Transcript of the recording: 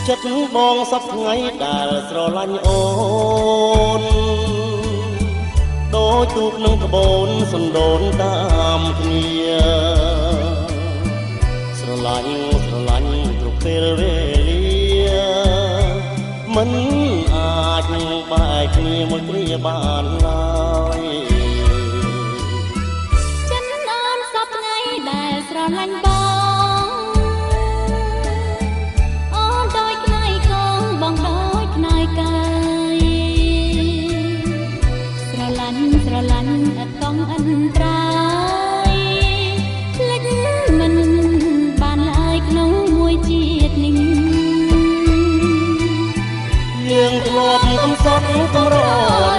ចិត្តបងសពថ្ងៃដែលស្រឡាញ់អូនដូចទូកនឹងក្បូនសណ្ដូនតាមគ្នាស្រឡាញ់ស្រឡាញ់គ្រប់ពេលវេលាមិនអាចនឹងបែកគ្នាមួយគ្រាបានឡើយចិត្តអូនសពថ្ងៃដែលស្រឡាញ់បងអូនដូចខ្នើយកងបងដូចខ្នើយកាយស្រឡាញ់ស្រឡាញ់ឥតកងអន្តរាយភ្លេចមិនបានឡើយក្នុងមួយជាតិនេះយើងធ្លាប់កំសត់កម្រ